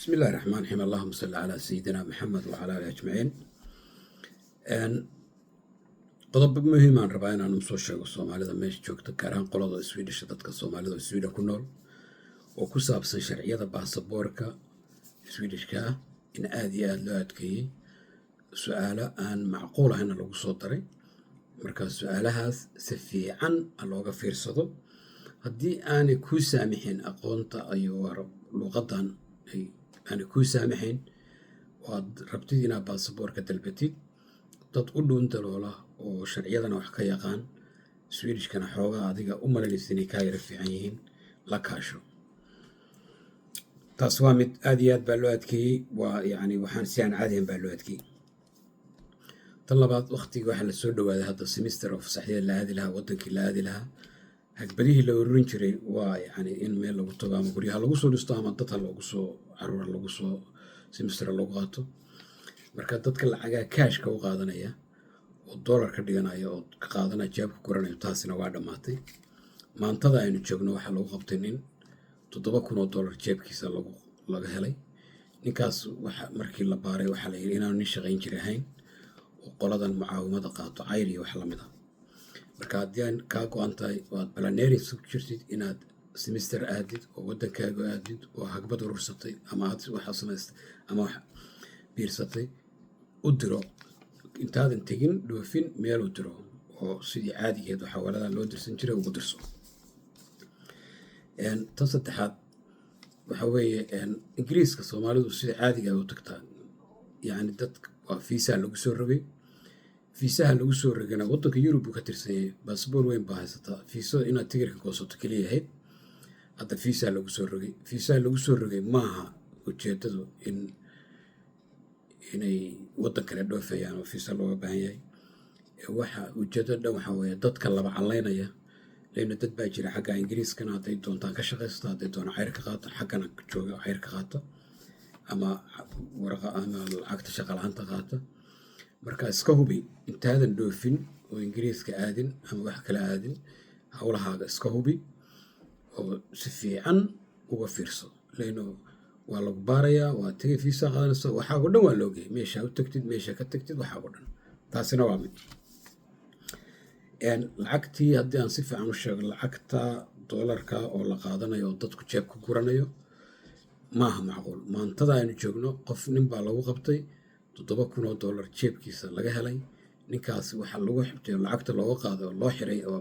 Bismi illahi raxmaan raxiim. Allahuma salli calaa sayidina Maxamed wacala alihi ajmaciin. Qodobo muhiimaan rabaa inaan usoo sheego Soomaalida meesha joogta, gaar ahaan qolada Swedisha, dadka Soomaalida oo Sweden ku nool, oo ku saabsan sharciyada baasaboorka Swedishka ah in aada iyo aada loo adkeeyey, su-aalo aan macquul ahayna lagu soo daray. Marka su-aalahaas si fiican looga fiirsado. Haddii aanay kuu saamixin aqoonta iyo luuqadan aanay kuu saamixayn oo aad rabtid inaad baasaboorka dalbatid, dad u dhuun daloola oo sharciyadana wax ka yaqaan, Swedishkana xoogaa adiga u malaynaysa inay kaa yara fiican yihiin, la kaasho. Taas waa mid aada iyo aad baa loo adkeeyey, waa yacni waxaan si aan caadihan baa loo adkeeyey. Tan labaad, waqtigii waxaa lasoo dhawaaday hadda semester oo fasaxyada la aadi lahaa, wadankii la aadi lahaa. Hagbadihii la ururin jiray waa yacni in meel lagu tago, ama guryaha lagu soo dhisto, ama dad ha loogu soo caruura lagu soo semester lagu qaato. Marka dadka lacagaa cashka u qaadanaya oo dollar ka dhiganaya oo ka qaadanaya, jeebka guranayo, taasina waa dhammaatay. Maantada aynu joogno waxaa lagu qabtay nin $7,000 jeebkiisa laga helay. Ninkaas waxa markii la baaray waxaa la yidhi inaanu nin shaqayn jiri ahayn oo qoladan mucaawimada qaato, cayr iyo wax lamid ah. Marka haddii aan kaa go-an tahay oo aad planering ku jirtid inaad semester aadid oo waddankaaga aadid oo hagbad urursatay ama aad waxa samaystay ama wax biirsatay, u diro intaadan tegin, dhoofin, meel u diro oo sidii caadigeed xawaaladaha loo dirsan jiray ugu dirso. Tan saddexaad waxa weeye, Ingiriiska Soomaalidu sida caadiga ay u tagtaa, yacni dad waa fiisaha lagu soo rogay. Fiisaha lagu soo rogayna waddanka Yurub buu ka tirsan yahay. Baasboor weyn baa haysataa, fiiso inaad tigirka goosato keliya ahayd. Hadda fiisaha lagu soo rogay, fiisaha lagu soo rogay maaha ujeedadu inay waddan kale dhoofayaan oo fiisa looga baahan yahay. Waxa ujeedada dhan waxaa weeye dadka laba calaynaya leyna. Dad baa jira xagga Ingiriiskana hadday doontaan ka shaqaysta, hadday doonaan cayr ka qaata, xaggana jooga cayr ka qaata ama waraqa ama lacagta shaqa la-aanta qaata. Marka iska hubi intaadan dhoofin oo Ingiriiska aadin ama wax kale aadin, howlahaaga iska hubi oo si fiican uga fiirso, leyno waa lagu baarayaa. Waa tegay, fiisa qaadanaysa, waxaago dhan waa loogayay, meeshaa u tagtid, meeshaa ka tagtid, waxaago dhan. Taasina waa mid. Lacagtii haddii aan si fiican u sheego, lacagta doolarka oo la qaadanayo oo dadku jeeb ku guranayo maaha macquul. Maantada aynu joogno qof nin baa lagu qabtay $7,000 jeebkiisa laga helay. Ninkaas waxaa lagu xibtay oo lacagta looga qaaday oo loo xiray oo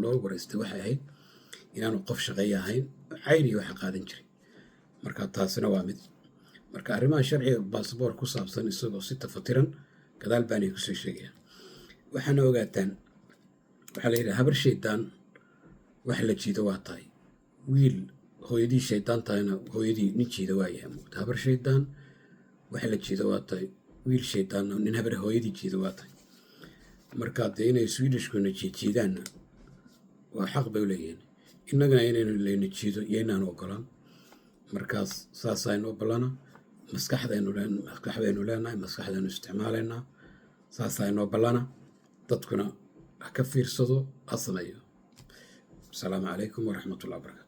loo wareystay waxay ahayd inaanu qof shaqeeya ahayn, cayriya waxa qaadan jiray. Marka taasina waa mid. Marka arrimaha sharciga basaboor ku saabsan isagoo si tafatiran gadaal baanay kusoo sheegaya. Waxaana ogaataan, waxaa la yidhaha habar shaydaan wax la jiido waa tahay, wiil hooyadii shaydaan tahayna hooyadii nin jiida waa yahay. Mugta habar shaydaan wax la jiido waa tahay, wiil shaydaanna nin habar hooyadii jiida waa tahay. Marka dee inay Swedishkuna jiijiidaanna waa xaq bay u leeyihiin, innagana inaynu layna jiido iyo inaanu ogolaan. Markaas saasaynu oggolana. Maskaxdaynu leenahay, maskaxdaynu isticmaalaynaa, saasaynoo ballana. Dadkuna ha ka fiirsado, ha sameeyo. Asalaamu calaykum waraxmatullah wabarakatu.